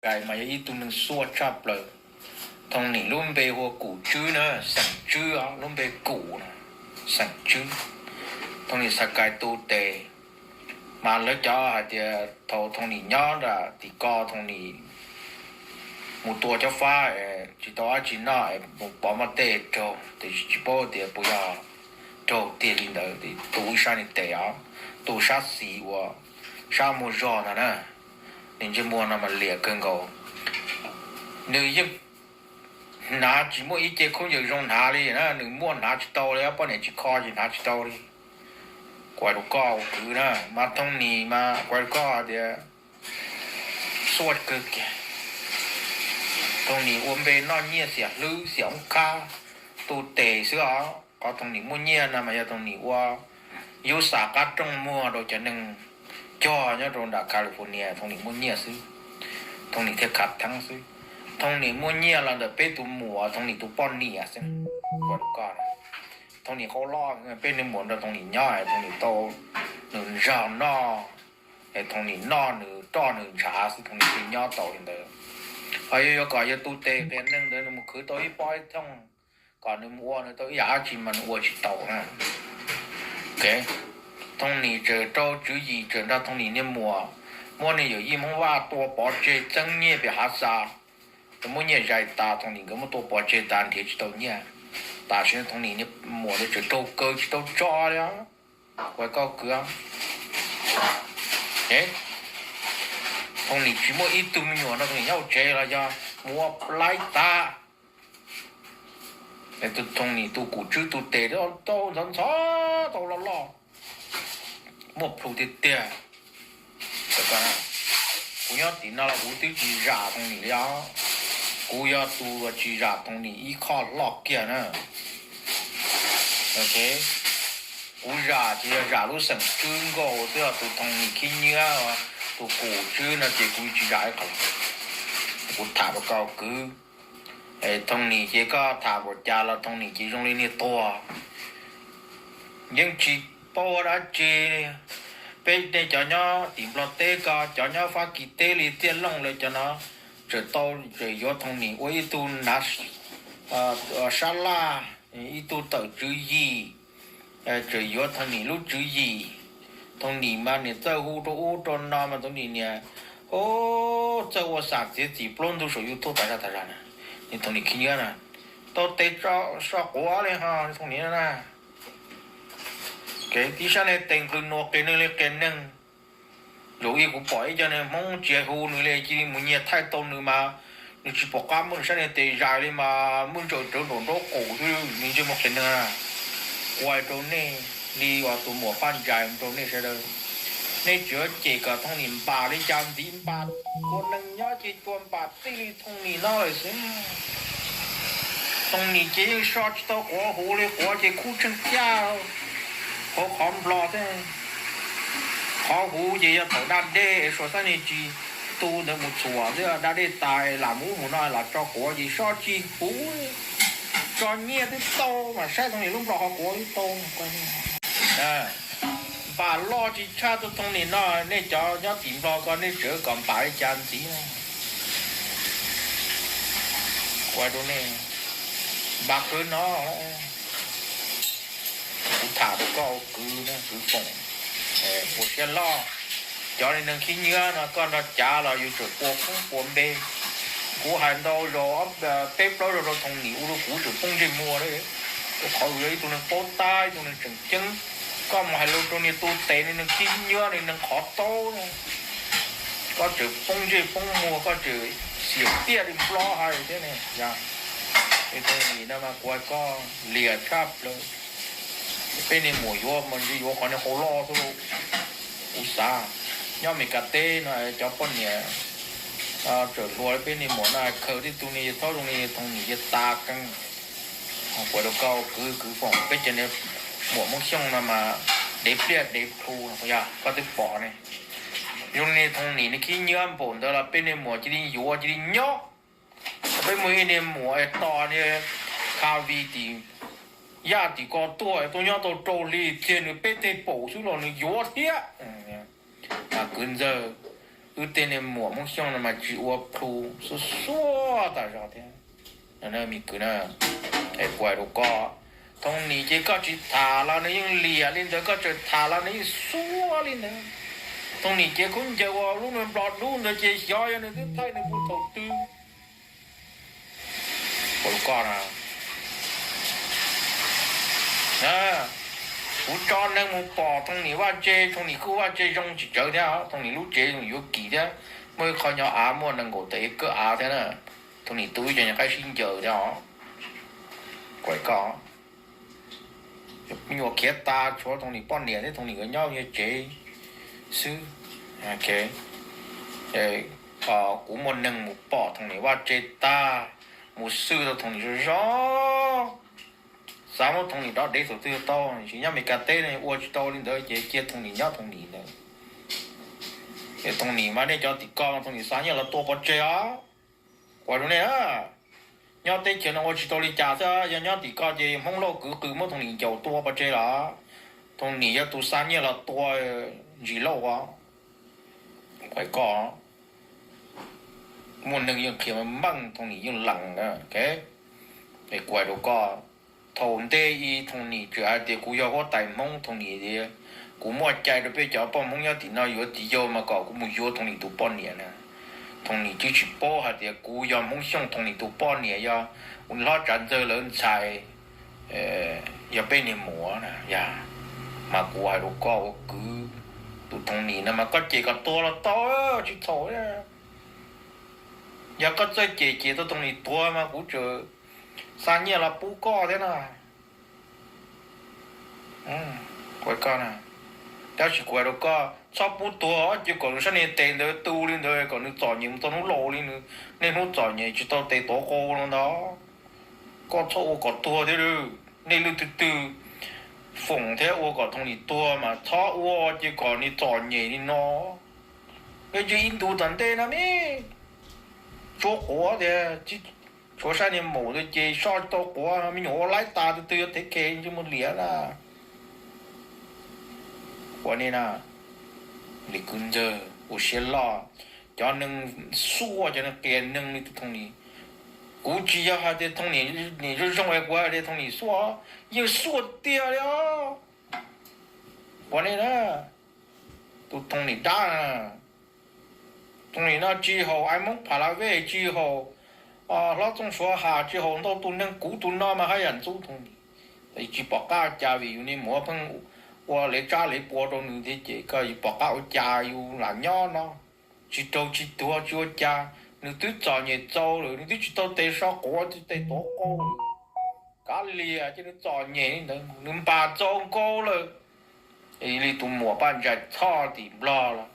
Kais mas yog ib tug neeg xuaj tshaj plaws. Thooj Nim lub npe hu ua Kum Tswb na, xeem Tswb os, lub npe Kum na, xeem Tswb. Thooj Nim xav kais tu tes, mas lawv cov hais tias thaum Thooj Nim nyob nram tim ko, Thooj Nim mus tua cob fab, tsis tau dab tsi noj, mus pov mov tej raug, tiam sis tsis paub tias puas yog raug tiag li ntawd, tu ib sab niag tes os, tu sab xis uas sab muag zog ntag na. Nws ntsej muag no mas liam kawg nkaus. Nws yeej hnav tsis muaj ib ce khaub ncaws zoo hnav li na, nws muaj hnav tsis tau li, poj niam tsis kho ces hnav tsis tau li. Kuv hais rau koj ua kwv na, mas Thooj Nim mas kuv hais rau koj tias xuaj kawg kiag. Thooj Nim ua npe noj nyiaj xiam hlwb xiam oob khab, tu tes xwb os. Qhov Thooj Nim muaj nyiaj no mas yog Thooj Nim ua yub xa qab rooj muag rau cov neeg cog nyob rau nram California, Thooj Nim muaj nyiaj xwb. Thooj Nim thiaj khav theeb xwb. Thooj Nim muaj nyiaj los ntawm peb tus muam, Thooj Nim tus poj niam xwb. Kuv hais rau koj, Thooj Nim qau loj, peb niag muam nrog Thooj Nim nyob, Thooj Nim tau nws nrog noj, Thooj Nim noj nws roj nws ntshav xwb, Thooj Nim thiaj nyob tau li ntawd. Ho yuav yuav kom yog tu tes qias neeg ntawd nws mus khwv tau ib pob ib thooj kom nws mus ua nws tau ib yam dab tsi mas nws ua tsis tau na. Thooj Nim tseem rau tswv yim, tseem nrog Thooj Nim niag muam muab niag yawm yij Hmoob Vaj tua pov tseg txeeb nyiaj pem hav xa. Nws muab nyiaj zais tas, Thooj Nim nkawd muab tua pov tseg tas nrhiav tsis tau nyiaj. Tam sim no Thooj Nim niag muam ntawd tseem raug kaw tsis tau tso li os. Kuv hais koj kwv, Thooj Nim tsis muaj ib tug me nyuam nrog Thooj Nim nyob hauv tsev los yog mus ua laib tas. Thooj Nim tus Kum Tswb tus tes tau ntxhov ntxhov tau loj loj, muaj plhu tiag tiag. Kuv nyob tim no los kuv twb tsis zam Thooj Nim li os. Kuv yog tus uas tsis zam Thooj Nim ib qho loj kiag na. Kuv zam ces yog zam lub xeem Tswb nkaus xwb, tus Thooj Nim khib nyiab, tus Kum Tswb no ces kuv tsis zam ib qho. Kuv tham rau koj kwv, Thooj Nim ces koj tham npaum cas los Thooj Nim ces zoo li niag tuag. Yeej tsis paub dab tsi. Peb nej cov nyob tim Nplog teb ko, cov nyob Fab Kis teb li Txiaj Looj lawv cov no, tseem tau, tseem yuav Thooj Nim ua ib tug nav sab laj, ib tug tawm tswv yim, tseem yuav Thooj Nim lub tswv yim. Thooj Nim mas niam txawj hu rau ub rau no mas Thooj Nim niam, o, txawj ua xam txiav txim plaub ntug saum YouTube tas zaj tas zaj na. Nws Thooj Nim khib nyiab na, tau tes so quav li ho Thooj Nim na. Tib sab niag tes nqws nuas qias neeg li qias neeg. Zaum ib kuv pom ib co niag Hmoob tsis hu nws li, cia li mus nyiag thaij tau nws mas, nws tsis pom qab muab nws sab niag tes zais li mas muab ntsaws rawv nraum nraub qaum xwb, nws ntsej muag qias neeg. Kuv hais rau nej li uas tus muam Paj Ntsais rau nej sawv daws, nej tseem yuav cem kom Thooj Nim npam li cas ntxiv, npam ua neeg nyob ces tua npam tij li Thooj Nim no lawm xwb. Thooj Nim ces yeej so tsis tau quav huv li, quav ces khub tsheej caj, qhuav qhov nplog thiab. Qhov huv ces yog thaum da dej es suav xab niag tsis tu ntawd mus txhuam xwb, da dej tas lam mus ub mus no los tso quav ces so tsis huv, tso nyiaj twb tau, mas saib Thooj Nim lub nplog qhov quav twb tau. Npam loj tsis tshaj tus Thooj Nim no, nej cov nyob tim Nplog ko nej tseem kom npam li cas ntxiv na. Kuv hais rau nej, npam kawg no. Kuv tham rau koj ua kwv, kwv Foom, puas siab loj. Cov li neeg khib nyiab no koj nrog cav los yus tseem pua koob pua npe. Kuv hais ntau zaus, peb plaub zaus rau Thooj Nim ua rau kuv tseem poob ntsej muag li. Rau qhov yus yog ib tug neeg paub tab, ib tug neeg tseem ceeb. Koj mus hais lus rau niag tu tes, niag neeg khib nyiab, niag neeg qhov taub no, koj tseem poob ntsej poob muag, koj tseem xiam tiaj li Nplog hais thiab ne. Yog Thooj Nim no mas kuv hais koj liam tshaj plaws. Peb niag muam yuav mas ntshe yuav qhov niag qau loj xwb lauj. Kuv xav nyob Meskas teb no cov poj niam tseem hluas li peb niag muam no khaws tib tug niag yawg thaub zoo li Thooj Nim ces tas keeb. Kuv rau koj kwv, kwv Foom, peb cov niag muam Hmoob Xyooj no mas dev pliaj dev plhu no, yog koj twb pom ne. Zoo li Thooj Nim niag khib nyiab npaum ntawd los peb niag muam cia li yuav cia li nyob. Peb muaj ib niag muam es tos niag Khavi tim Yaj tim ko tuaj, tuaj nyob tau rau hli, txiag nws peb teg paum xwb los nws yuav thiab. Mas kwv ntxawg, Wb tej niag muam Hmoob Xyooj no mas tsis ua plhu, xuab xuab tas zog thiab. Me kwv na, kuv hais rau koj, Thooj Nim ces koj tsis tham los nws yeej liam li ntawd, koj tseem tham los nws yeej xuab li ntawd. Thooj Nim ces khaub ncaws ua lub nws nplog dub ntawd ces xyov yog nws twb thaij nws puag thaum twg. Kuv hais rau koj na, kuv tso neeg mus pom Thooj Nim vaj tse, Thooj Nim kuj vaj tse zoo tsis tsawg thiab, Thooj Nim lub tsev yuav kim thiab, muaj ib qho nyuag av muaj nees nkaum tawm ib kawm av thiab na. Thooj Nim tu ib co nyuag qaib sib ncaws thiab os. Kuv hais koj, me nyuam khiav tas tshuav Thooj Nim poj niam thiab Thooj Nim nkawd nyob yog tsev xwb. Kuv muaj neeg mus pom Thooj Nim vaj tse tag, mus xwb tau Thooj Nim zoo zoo. Xav muab Thooj Nim dov dev thaum twg tau, tsis nyob Meskas teb ne, ua tsis tau li ntawd ces cia Thooj Nim nyob Thooj Nim ntawd. Ces Thooj Nim mas nej cov tim ko mas Thooj Nim xa nyiaj los tua pov tseg os. Kuv hais rau nej na, nyob teb chaws no ua tsis tau li cas xwb, yog nyob tim ko ces Hmoob Lauj kwv qw muab Thooj Nim ncaus tua pov tseg los Thooj Nim yog tus xa nyiaj los tua Ntsis Lauj os. Kuv hais koj, muaj neeg yeej qhia meej, Thooj Nim yeej lees. Es kuv hais rau koj, thaum ntej ib Thooj Nim tseem hais tias kuv yog huab tais Hmoob, Thooj Nim tias kuv muaj cai rau peb cov poj Hmoob nyob tim no yuav txiv yau mas kom kuv mus yuav Thooj Nim tus poj niam na. Thooj Nim twb tsis paub hais tias kuv yog Hmoob Xyooj, Thooj Nim tus poj niam yog hlob Tsav Ntxawg lawv ntxhais, yog peb niag muam na yog. Mas kuv hais rau koj ua kwv, tus Thooj Nim no mas koj cem kom tuag los tau, tsis txhaum. Yog koj txawj cem ces tau Thooj Nim tuag mas kuv tseem xa nyiaj los pub koj thiab na. Kuv hais koj na, tab sis kuv hais rau koj txhob pub tuag, cia kom nws sab niag tes ntawd tu li ntawd kom nws txom nyem mus txog hnub laus li, nej hnub txom nyem tsis tau tes tuav qau no ntag. Koj txhob ua kom tuag thiab, nej leej twg twg foom thiab ua kom Thooj Nim tuag mas txhob ua, cia kom nws txom nyem li no. Peb tsis ib ntus tom ntej no me, tshuav quav tias, tshuav sab niag maum ntawd ces soj tau quav, me nyuam ua laib tas, tus twg yuav thev khes tsis mus liam na. Ua ne na, li kwv ntxawg ua siab loj, cov neeg xuaj, cov neeg qias neeg li tus Thooj Nim. Kuv tsis yog hais tias Thooj Nim, nim zoo zoo es kuv hais tias Thooj Nim xuaj, yeej xuaj tiag li os. Ua ne na, tus Thooj Nim dab na, Thooj Nim no tsis haum Ais Moob Pha La Vej, tsis haum hlob Txooj Suav Has, tsis haum ntau tus neeg, kuv tus no mas haj yam ntxub Thooj Nim. Tsis pom qab ua cas vim yus niag muam pheej ua lev tsab lev pua rau nws thiab ces koj yuav pom qab ua cas, yus lam nyob no tsis raug tsis tuag tsis ua cas. Nws twb txom nyem txaus lawm, nws twb tsis tau tes so quav, tsis tes tuav qau, kav liam ces nws txom nyem li ntawd, nws npam txaus nkaus lawm. Li tus muam Paj Ntsais Txhoj tim Nplog los,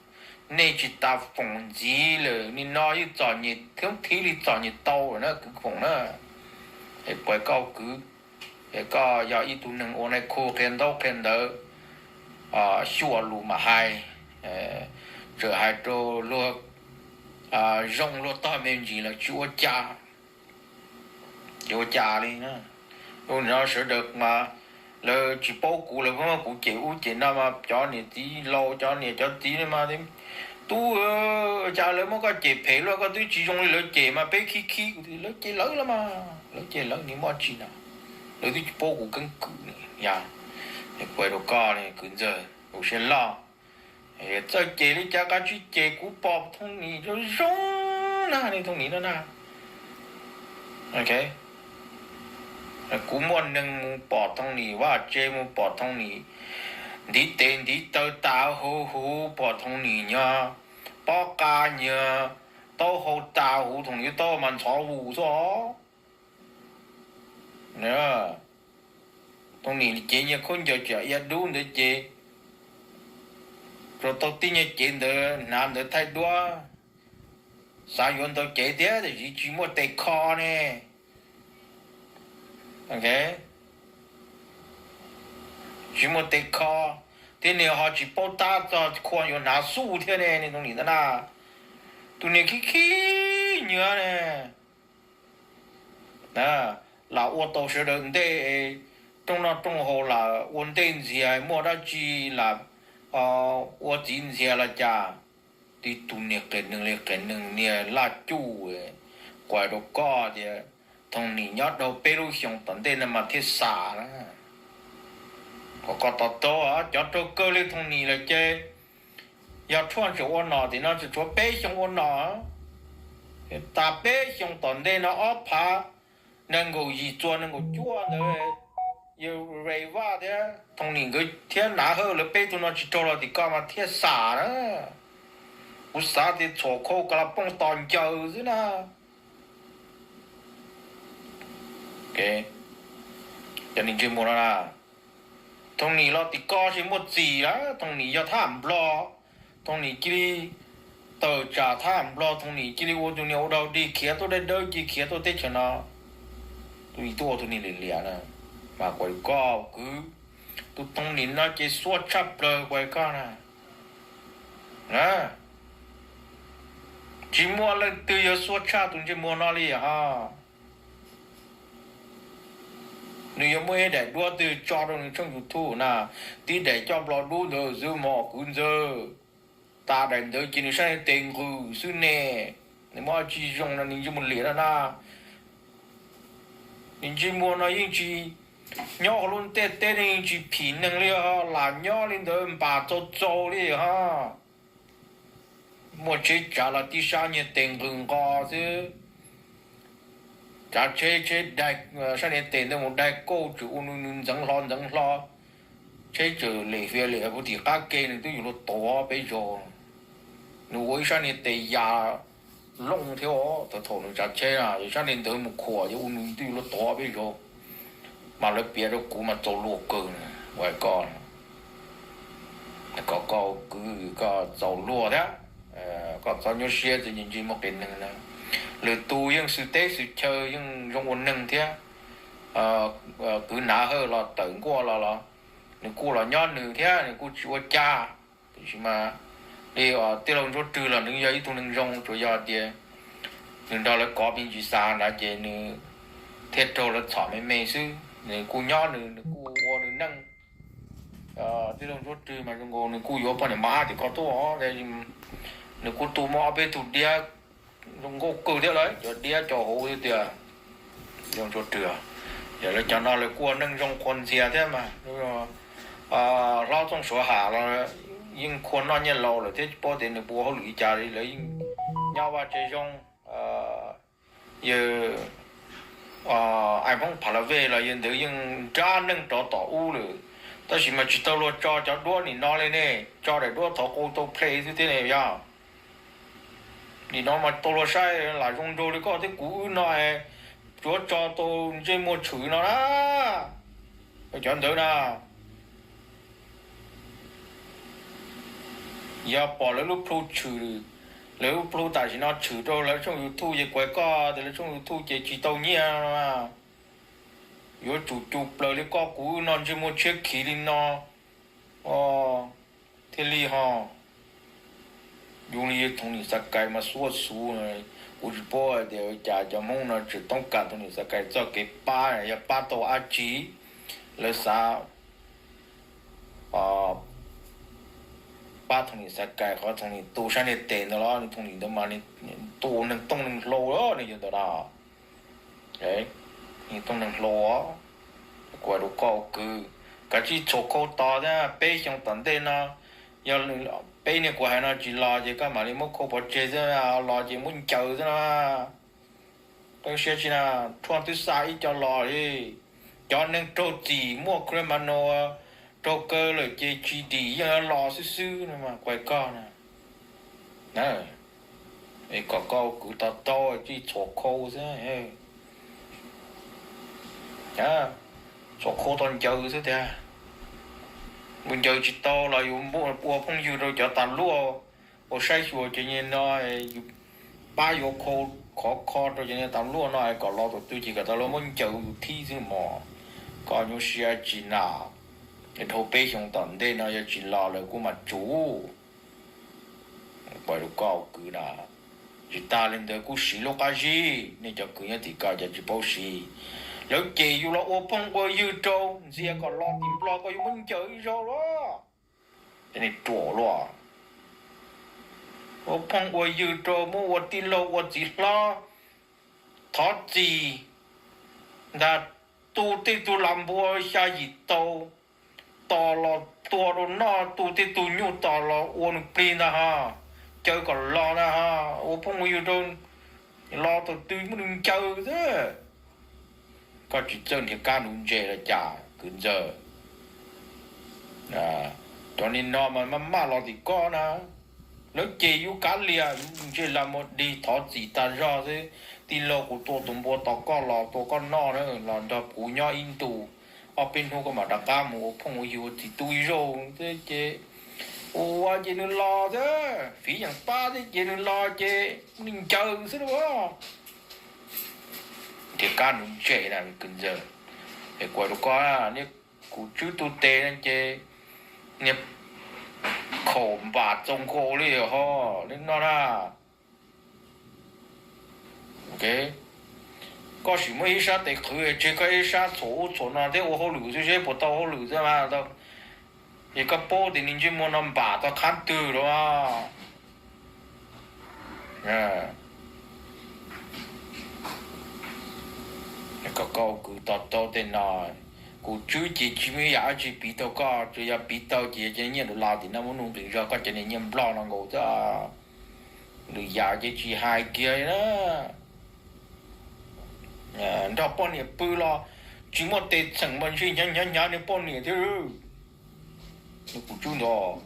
nej tsis tas foom ntxiv lawm, nim no yeej txom nyem thiab, thib li txom nyem tau lawm na kwv Foom na. Es kuv hais koj kwv, es koj yog ib tug neeg ua nais khu qhia ntaub qhia ntawv, xyuam lus mam hais, tseem hais rau luag zoo luag tog me ntsis lawm tsis ua cas. Tsis ua cas li na. Nim no sawv daws mas lawv tsis paub kuv, lawv muab kuv cem ub cem no mas cov niam txiv laus, cov niam cov txiv no mas, tub, cas lawv muab koj cem phem luaj, koj twb tsis zoo li lawv cem mas peb khib khib kuv, lawv cem lawv los mas, lawv cem lawv, nws muaj tsi na, lawv twb tsis paub kuv keeb kwm ni. Yog, kuv hais rau koj kwv ntxawg, ua siab loj, txawj cem li cas koj tsij cem, kuv pom Thooj Nim zoo zoo na, Thooj Nim no na. Kuv muaj neeg mus pom Thooj Nim vaj tse, mus pom Thooj Nim ntiv tes ntiv taw tas huv huv, pom Thooj Nim nyuag pob qa nyuag taub hau tas huv, Thooj Nim taub hau mas ntxhov vus xwb os. Thooj Nim cev nyuag khaub ncaws tseem ia dub ntawd ces, rau tau tib nyuag cev ntawd hnav ntawd thaij duab, xav yuav ntau cev thiab tiam sis tsis muaj tes kho ne. Tsis muaj tes kho thiab nws ho tsis paub tab txog khua yuav hnav xuj thiab ne, Thooj Nim ntag na. Tus niag khib khib nyuag ne, lam ua tau sawv daws ntej, rooj noj rooj haus lam ua ntej ntxiag, muaj dab tsi lam ua txiv ntxiag los cas. Tib tug niag qias neeg li qias neeg niag laj cuj, kuv hais rau koj tias Thooj Nim nyob dhau peb lub xyoo tom ntej no mas thiaj xam na. Kom koj to taub, cov raug kawg li Thooj Nim lawm ces yog tshuaj tseem ua nom tim no tseem tshuav peb xyoo ua nom. Tas peb xyoo tom ntej no ob phav nees nkaum yim txuas nees nkaum cuaj ntawd, yawg Ray Vaj thiab Thooj Nim nkawd thiab Nav Hawj lawv peb tug no tsis raug los tim koj mas thiaj xam na. Kuv xav tias txhuam khau ka la pooj tos ncaws xwb na. Cov niag ntsej muag no na, Thooj Nim los tim koj tsis muaj txim lawm. Thooj Nim yog thab ham Nplog, Thooj Nim cia li tawm tsam thab ham Nplog, Thooj Nim cia li ua tus niag ua dog dig khiav tuaj dawb dawb cia li khiav tuaj teb chaws no. Tus ib tuaj ua tus niag liam liam na, mas kuv hais koj kwv, tus Thooj Nim no ces xuab tshaj plaws kuv hais koj na. Tsis muaj leej twg yuav xuab tshaj tus ntsej muag no li ho. Nws yuav muaj ib daim duab twg tso rau nws tshooj YouTube na, tib daim coj nplo dub ntawd xwb mog kwv ntxawg. Tas daim ntawd ces nws sab niag tes nqws xwb ne. Nws muaj dab tsi zoo no nws ntsej muag liam no na. Nws ntsej muag no yeej tsis nyob hauv lub ntiaj teb ne, yeej tsis phim neeg li ho, lam nyob li ntawd npam txaus txaus li ho. Muaj tsheb tsav los tib sab niag tes nqws nqos xwb. Tsav tsheb, tsheb daig, sab niag tes ntawd mus daig kauj tsuas ua nws ntxeev hlo ntxeev hlo. Tsheb txawm lem fias lem puv tim qab ke nws twb yuav luag tuav peb zaug. Nws ua ib sab niag tes yas looj thiab os, thaum thaum nws tsav tsheb na, sab niag ntawd mus khuam ces ua nws twb yuav luag tuav peb zaug. Mas lawv piav rau kuv mas txaus luag kawg, ua koj kom koj kwv koj txaus luag thiab. Koj txhob nyuaj siab txog ntsej muag qias neeg na. Lwm tus yeej xwm teb xwm chaw yeej zoo ua neeg thiab. Kwv Nav Hawj los tawm nkuaj los los nws kuj los nyob nws thiab nws kuj tsis ua cas. Tiam sis mas li tij laug Ntsuab Rwg los nws yog ib tug neeg zoo, tsuas yog tias nws nrog lawv kov me ntsis xav ntawd ces nws thiaj raug lawv txhom me me xwb. Nws kuj nyob nws, nws kuj ua nws neej. Tij laug Ntsuab Rwg mas zoo nkaus nws kuj yuav poj niam mab tim ko tuaj, nws kuj tu muaj ob peb tug diab zoo nkauj kawg thiab lawm, cov diab cov hauv tiag. Tij laug Ntsuab Rwg, yog lawv cov no lawv kuj ua neej zoo qhuas ntxias thiab mas. Hlob Txooj Suav Ham los yeej qhuas noj nyiaj laus lawm thiab tsis paub tias nws puas ua hauj lwm li cas li, lawv yeej nyob vaj tsev zoo. Yawg Ais Hmoob Pha La Vej los yawg ntawd yeej nrab neej rov tom ub lawm, tab sis mas tsis tau luag tso cov duab nim no li ne, tso daim duab thov qau tau plhe xwb thiab ne yog. Nim no mas tau luag saib lam zoo nraug li koj thiab kuv wb no, tsuav tso tau ntsej muag tshwm no na. Cov ntawd na, yog pom lawv lub plhu tshwm, lawv lub plhu tam sim no tshwm rau lawv tshooj YouTube ces kuv hais koj tias lawv tshooj YouTube ces tsis tau nyiaj no. Yuav tsum cus plaws li koj kuv wb no ntsej muag tshiab khiv li no thiaj li ho. Yus li Thooj Nim Xav Kais mas xuaj xuv, kuv tsis paub hais tias ua cas cov Hmoob no tseem toob kam Thooj Nim Xav Kais txoj kev pab, yog pab tau dab tsi. Lawv xav pab Thooj Nim Xav Kais qhov Thooj Nim tu sab niag tes ntawd los Thooj Nim ntawd mas tu neeg tooj neeg hlau los nws yog ntawd na. Neeg tooj neeg hlau, kuv hais rau koj kwv, kav tsij txhuam khau tos thiab peb xyoo tom ntej no, yog peb niag kuv hais no tsis los ces koj mam li muab khau pov tseg xwb, los ces muab ncaws xwb na. Qee siab tsis na, tshuaj twb xa ib co los li. Cov neeg raug txim muaj criminal raug kaw lawm ces tsis dim yeej los xwb xwb no mas kuv hais koj na. Es kom koj kwv to taub tsij txhuam khau xwb. Txhuam khau tau ncaws xwb tiag. Mus ncaws tsis tau los yus ua phooj ywg rau cov tas luaj, ua saib xyuas cov niag no, yus pab yuav khau khov kho rau cov niag tas luaj no kom los tus twg ces kom tas luaj muab ncaws yus thib xwb mog. Koj nyuaj siab tsis na, dhau peb xyoo tom ntej no yog tsis los lawm kuj mam tsum. Pom rau koj kwv na, tsis tas li ntawd kuj siv lub qab zib, nej cov kwv nyob tim ko cov tsis paub siv, lawv cem yus los ua phooj ua ywg rau ntxias kom los tim Nplog koj yuav muab ncaws ib zaug luaj. Cov niag ruam luaj. Ua phooj ua ywg rau, muab ua tij laug ua txiv hlob, thov txim ntag. Tu tej tug las npua xya yim tau, tos los tua rau noj, tu tej tug nyuj tos los ua nws plig ntag ha, caw kom los ntag ha. Ua phooj ua ywg rau, los thaum twg muab nws ncaws xwb. Koj tsis txawj nrhiav kab nuv ntses los cas kwv ntxawg? Cov niag no mas maj maj los tim koj na. Lawv ces yus kav liam, yus ntsej lag mus dig thov txim tag zog xwb. Tij laug, kuv tua tus npua tos koj los tua koj noj na, los nrog kuv nyob ib ntus, ob peb hnub koj mam rov qab mus ua phooj ua ywg ua txiv tub ib zaug xwb ces, ua ces nws los xwb, fiv yeem pab xwb ces nws los ces nws ncaws xwb lauj. Nrhiav kab nuv ntses na kwv ntxawg. Es kuv hais rau koj, niag kuv tswb tug tes no ces niag khaum npam txaus nkaus li ho, li no na. Koj sim muab ib sab tes qhwv tseg koj ib sab txhuam ub txhuam no thiab ua hauj lwm xwb seb puas tau hauj lwm xwb mas. Es koj paub tias nws ntsej muag no npam tau qhab twg los? Kom koj ua kwv to taub tej no, kuv tswb ces tsis muaj ib yam dab tsi piv tau koj, tsuas yog piv tau ces yog cov nyiaj dollar tim no muab nuj nqis zog koj cov niag nyiaj nplog no nkaus xwb. Lwm yam ces tsis hais kiag li na. Nrog poj niam pw los tsis muaj tes txheem mas ntshe hnyav hnyav hnyav niag poj niam thiab. Kuv tswb ntawd,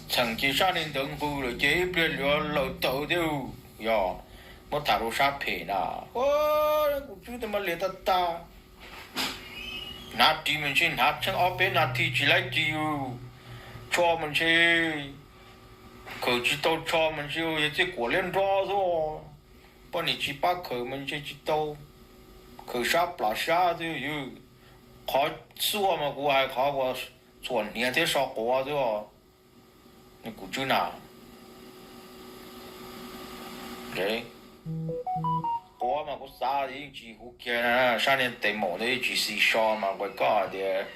txheem ces sab niag ntawd nqws lawm ces ib pliag yuav lawm tawv thiab. Yog muab tham rau sab phem na, kuv tswb ntawd mas liam tag tag. Hnav ris mas ntshe hnav tsheej ob peb nas this tsis laib ris, tsho mas ntshe khawm tsis tau tsho mas ntshe yog txij kuam liab nrob xwb. Poj niam tsis pab khawm mas ntshe tsis tau, khawm sab plam sab xwb. Qhov xuaj mas kuv hais qhov uas txhuam hniav thiab so quav xwb. Kuv tswb na, quav mas kuv xav yeej tsis huv kiag, sab niag tes maum ntawd yeej tsis xis so mas nqua koj tias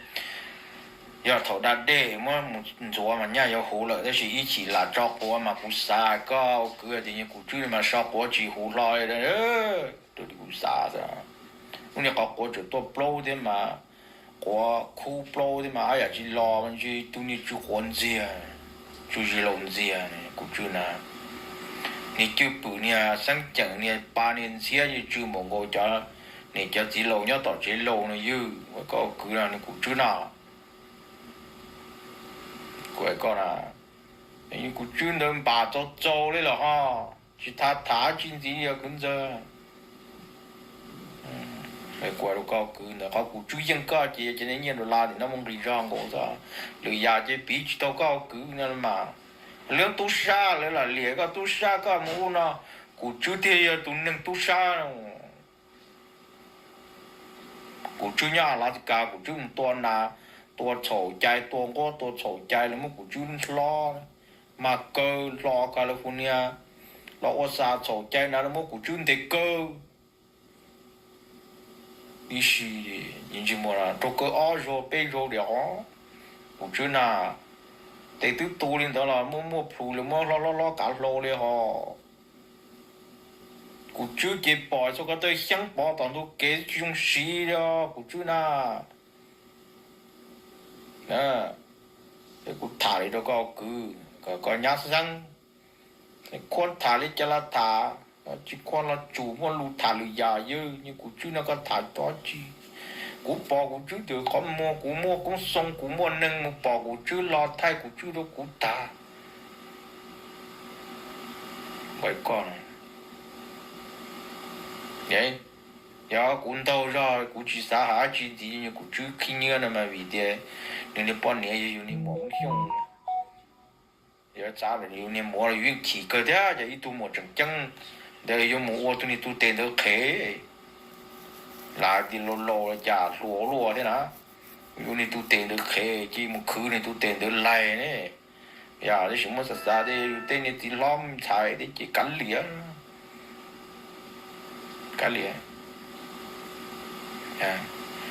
yog thaum da dej muab mus ntxuav mas nyaj yuav huv lawm, tab sis ib chim lam tso quav mas kuv xav koj ua kwv tias kuv tswb mas so quav tsis huv hlo li. Kuv xav lub niag qhov quav tseem tuaj plaub thiab mas, quav khub plaub thiab mas ab yam tsis los mas ntshe tus niag tsw quav ntxiag, tsw zis laus ntxiag. Kuv tswb na, niag cwj pwm niag xeeb ceem niag pa niag ntxhiab yeej tsw npaum nkaus cov niam cov txiv laus nyob tom tsev laus no ywg. Koj ua kwv no kuv tswb no, kuv hais koj na, kuv tswb ntawd npam txaus txaus li los ho, tsis tham tham tsis ntxiv yog kwv ntxawg. Kuv hais rau koj kwv ntawd, qhov kuv tswb yeej koj ces yog cov niag nyiaj dollar tim no muaj nqis zog nkaus xwb, lwm yam ces piv tsis tau koj kwv no mas. Lawv tub sab lawv lam liam koj tub sab koj mus ub no, kuv tswb thiaj yog tus neeg tub sab. Kuv tswb nyob Alaska, kuv tswb mus tua nas, tua txhaum cai, tua nquab tua txhaum cai, lawv muab kuv tswb hlob, mas kaw hlo California los ua xa txhaum cai na, lawv muab kuv tswb ntes kaw ib si, ntsej muag rau kaw ob zaug peb zaug diam os. Kuv tswb na, tes twb tu li ntawd los muaj muaj plhus li, muab hlob hlob hlob kav hlau li ho. Kuv tswb ces pom txhua ko taw xyeeb pov tom ntug kev tsis zoo siv li os kuv tswb na. Es kuv tham li rau koj kwv kom koj nyab xeeb, khuab tham li cas los tham, tsis khuab los tsum, muaj lus tham lwm yam ywg, kuv tswb no koj tham tsis tau dab tsi. Kuv pom kuv tswb twb qhov muag, kuv muaj koob xoo, kuv muaj neeg mus pom kuv tswb los thaij kuv tswb rau kuv tag. Nqaim koj, yog kuv ntaug zog kuv tsis xav hais dab tsi ntxiv, kuv tswb khib nyiab no mas vim tias nws niag poj niam yog yus niag muam Hmoob Xyooj. Yog txav yus niag muam los yus yeej chim kawg thiab, ces ib tug muam tseem ceeb ntawd yuav mus ua tus niag tub tes ntawd qhev. Lam tias laus laus los cas hluas luaj thiab na, yus niag tub tes ntawd qhev ces mus khwv niag tub tes ntawd laig ne. Yog tab sis muab xav xav tias yus tej niag txiv hlob ntxhais thiab ces kav liam, kav liam.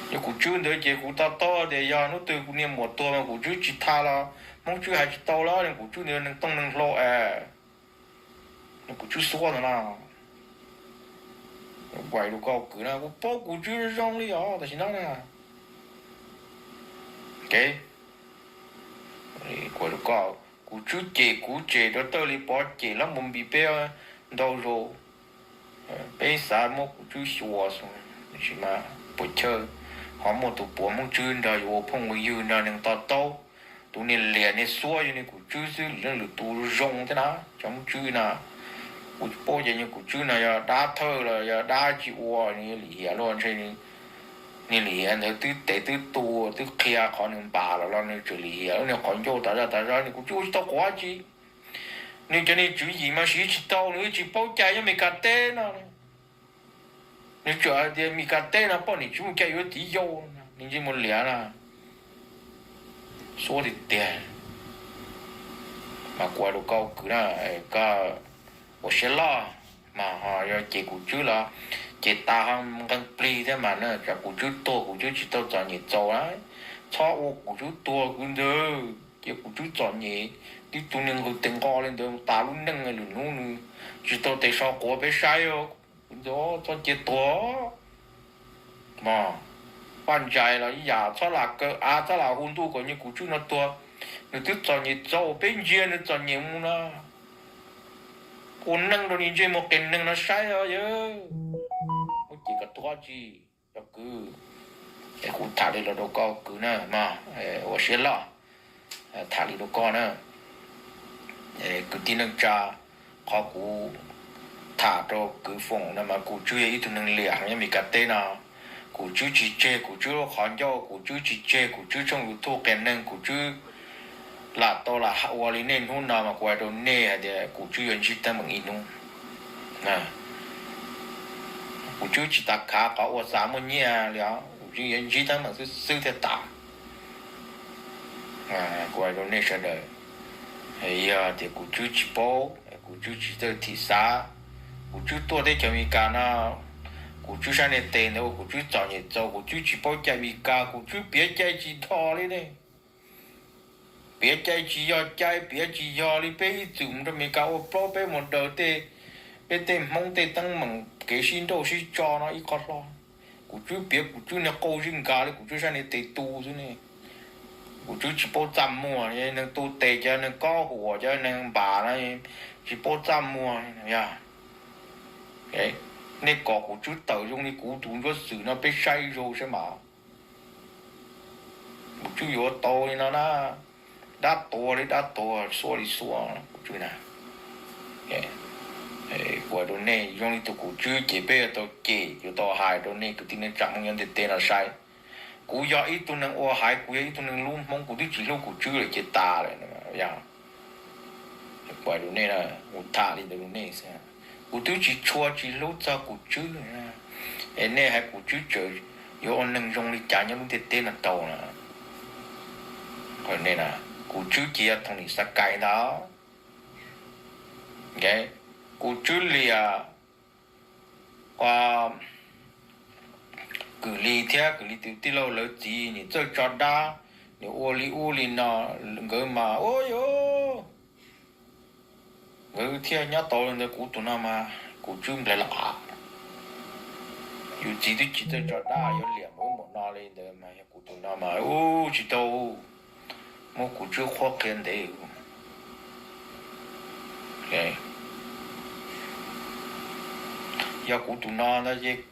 Yog kuv tswb ntawd ces kuv to taub tias yog hnub twg kuv niag muam tuag mas kuv tswb tsis tham los Hmoob tswb hais tsis tau los kuv tswb ntawd neeg tooj neeg hlau es. Kuv tswb xuab ntawd na. Kuv hais rau koj kwv na, kuv paub kuv tswb zoo li os tam sim no na. Kuv tswb cem kuv cem rau tawj li pov cem lab mus npis peb ntau zaus, peb xav muab kuv tswb xyuas xwb, tiam sis mas puas chawj ho muaj tus puav Hmoob tswb nrog yus ua phooj ua ywg nrog neeg to taub. Tus niag liam niag xuab yog niag kuv tswb xwb, lwm tus zoo thiab na, cov Hmoob tswb na. Kuv paub ces niag kuv tswb no yog dab thawj los yog dab tsi ua, nws lim hiam luaj ntshe. Niag lim hiam ntawd twb tes twb tu twb qhia qhov nws npam los los nws tseem lim hiam lub niag qhov ncauj tas zaj tas zog, nws kuv tswb ua tsis tau quav tsi. Nws cov niag tswv yim mas siv tsis tau, nws tsis paub cai nyob Meskas teb no. Nws tsuas hais tias Meskas teb no poj niam tsis muaj cai yuav txiv yau, nws ntsej muag liam na. Xuab tiag tiag. Mas kuv hais rau koj kwv na, koj ua siab loj, mas ho yog cem kuv tswb los ces tas ho nqee plig thiab mas na, tsam kuv tswb tuag kuv tswb tsis tau txom nyem txaus, txhob ua kuv tswb tuag kwv ntawd, cia kuv tswb txom nyem tib tug niag nqus tes nqo li ntawd tas lub neej, lwm hnub nws tsis tau tes so quav peb saib. Kwv ntawd txhob cia tuag mas, paj ntsais los ib yam, txhob lam kaw av, txhob lam hu ntuj kom niag kuv tswb no tuag. Nws twb txom nyem txaus, peb ntsia nws txom nyem mus no, ua neej rau niag ntsej muag qias neeg no saib os yawg. Muab cem kom tuag tsi, cov kwv. Es kuv tham li los rau koj kwv na mas, ua siab loj, tham li rau koj na. Kwv tij neej tsa, qhov kuv tham rau kwv Foom no mas kuv tswb yog ib tug neeg liam heev nyob Meskas teb no. Kuv tswb tsis tseg kuv tswb lub qhov ncauj, kuv tswb tsis tseg kuv tswb tshooj YouTube qias neeg, kuv tswb lam tau lam ua li nej hnub no mas kuv hais rau nej hais tias kuv tswb yuav ntsib teeb meem ib hnub. Kuv tswb tsis tas khav qhov ua xav muaj nyiaj li os, kuv tswb yuav ntsib teeb meem xwb xwb thiaj tas. Kuv hais rau nej sawv daws, yog tias kuv tswb tsis paub, kuv tswb tsis txawj thim xav, kuv tswb tuaj teb chaws Amelikas no, kuv tswb sab niag tes ntawd ua kuv tswb txom nyem txaus, kuv tswb tsis paub cai Amelikas, kuv tswb piav cai tsis dhos li ne. Piav cai tsis yog cai, piav tsis yog li peb ib txwm mus rau Amelikas ua plaub peb mus daws tej, peb tej Hmoob tej teeb meem kev sib nrauj sib tso no ib qho hlo. Kuv tswb piav kuv tswb niag qau zib nkag li kuv tswb sab niag tes tu xwb ne. Kuv tswb tsis paub txaj muag, neeg tu tes cov neeg kob huam cov neeg npam no tsis paub txaj muag. Yog nej kom kuv tswb tawm zoo li kuv tus Ntsuab Xwm no peb saib zoo saib mas. Kuv tswb yuav tau li no na, dab tuag li dab tuag, xuab li xuab kuv tswb na. Kuv hais rau nej zoo li tus kuv tswb ces peb yuav tau cem, yuav tau hais rau nej kwv tij neej tsa Hmoob nyob ntiaj teb no saib. Kuv yog ib tug neeg ua haiv, kuv yog ib tug neeg hlub Hmoob, kuv twb tsis hlub kuv tswb lawm ces tas lawm. Kuv hais rau nej, kuv tham li ntawd rau nej xwb, kuv twb tsis tshua tsis hlub txog kuv tswb. Es nej hais kuv tswb tseem yuav ua neeg zoo li cas nyob lub ntiaj teb no tau na? Kuv tswb ces yog Thoom Nim Xav Kais ntag. Kuv tswb liam ua kwv Lis thiab kwv Lis tus tij laug lawv txiv, nim txawj tso dab, nim ua li ub li no, nkawd mas ua yuav, nkawd thiaj nyob tau li ntawd. Kuv tus no mas kuv tswb nplaig los av, yus txiv twb tsis txawj tso dab yuav liam mus ub mus no li ntawd mas yog kuv tus no mas ub tsis tau, muab kuv tswb qhuab qhia ntev. Yog kuv tus no ntag ces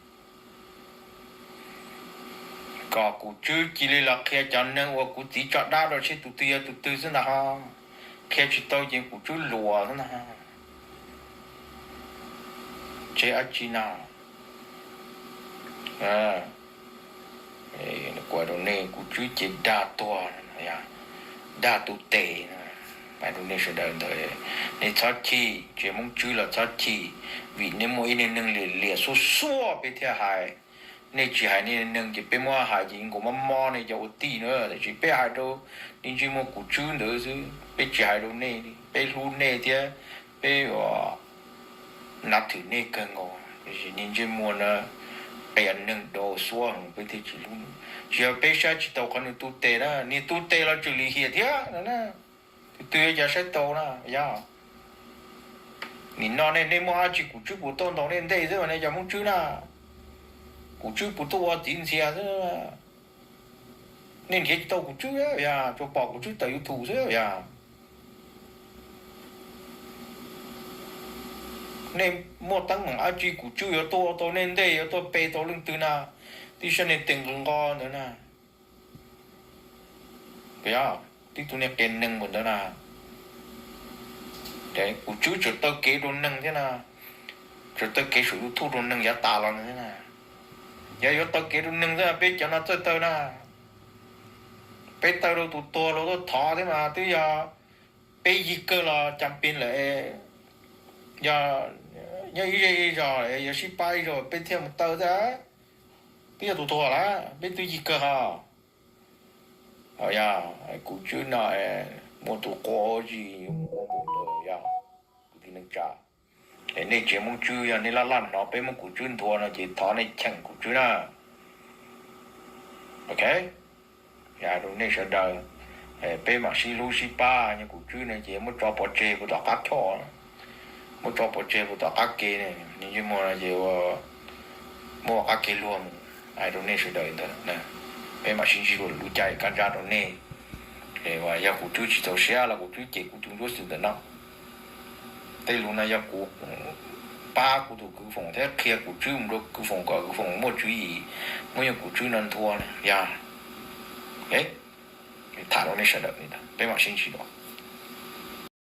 kom kuv tswb cia li los qhia cov neeg uas kuv txiv tso dab rau seb tus twg yog tus twg xwb ntag ho. Qhia tsis tau ces kuv tswb luas xwb ntag. Tsev ab tsi no, kuv hais rau nej, kuv tswb ces dag tuag, dag tus tes. Hais rau nej sawv daws ntawd, nej txhob chim, tsev Hmoob tswb los txhob chim, vim nej muaj ib niag neeg liam liam xuab xuab peb thiaj hais. Nej tsis hais nej neeg ces peb muab hais ces nkaus mob mob nej cov ua tij na. Tiam sis peb hais rau nej ntsej muag kuv tswb ntawd xwb, peb tsis hais rau nej, peb hlub nej thiab peb nav thwm nej kawg nkaus. Tiam sis nej ntsej muag na, qias neeg dau xuab heev peb thiaj tsis hlub. Tsis yog peb saib tsis taus qhov nws tu tes na, nws tu tes los tseem lim hiam thiab no na. Tus twg yuav cas saib tau na, yog Nim no nej, nej muaj dab tsi Kuv Tswb puas tuaj ntaus nej ntej xwb nej cov Hmoob Tswb na? Kuv Tswb puas tuaj ua txiv ntxhias xwb? Nej nrhiav tsis tau Kuv Tswb yog tsuas pom Kuv Tswb tawm YouTube xwb yog. Nej muaj teeb meem dab tsi Kuv Tswb yuav tuaj ua tau nej ntej, yuav tuaj pe tau leej twg na? Tib sab niag tes nqws nqo ntawd na, tib tug niag qias neeg npaum ntawd na, Kuv Tswb tseem taw kev rau neeg thiab na, tseem taw kev saum YouTube rau neeg yav tas los ntawd thiab na. Yog yuav taw kev rau neeg xwb peb cov no txawj taw na, peb taw rau tus tuag los tuaj thov thiab mas twb yog peb yig kawg los cas pes lawm, yog nyob ib zej ib zos yog sib pab ib zaug peb thiaj mus taw xwb, twb yog tus tuag lawm peb twb yig kawg ho. Yog Kuv Tswb no muaj tus quas zis yuav mus ua npaum ntawd yog kwv tij neej tsa. Es nej tsev Hmoob Tswb yog nej laj laj hnov peb muab Kuv Tswb nthua no ces thov nej cheem Kuv Tswb na. Ok, hais rau nej sawv daws, peb mam sib hlub sib pab. Yog Kuv Tswb no ces muab tso pov tseg puag tom qab choj, muab tso pov tseg puag tom qab ke, nws yeej muag no ces muab ua qab ke luag mus. Hais rau nej sawv daws ntawd, peb mam sib ntsib dua lwm lub caij kaj ntsa rau nej. Yog Kuv Tswb tsis txaus siab los Kuv Tswb cem kuv tus ntsuab xwm ntawm no. Tej lus no yog kuv pab kuv tus kwv Foom thiab qhia Kuv Tswb mus rau kwv Foom kom kwv Foom muaj tswv yim, muab yog Kuv Tswb no nthua yog. Tham rau nej sawv daws, peb mam sib ntsib dua.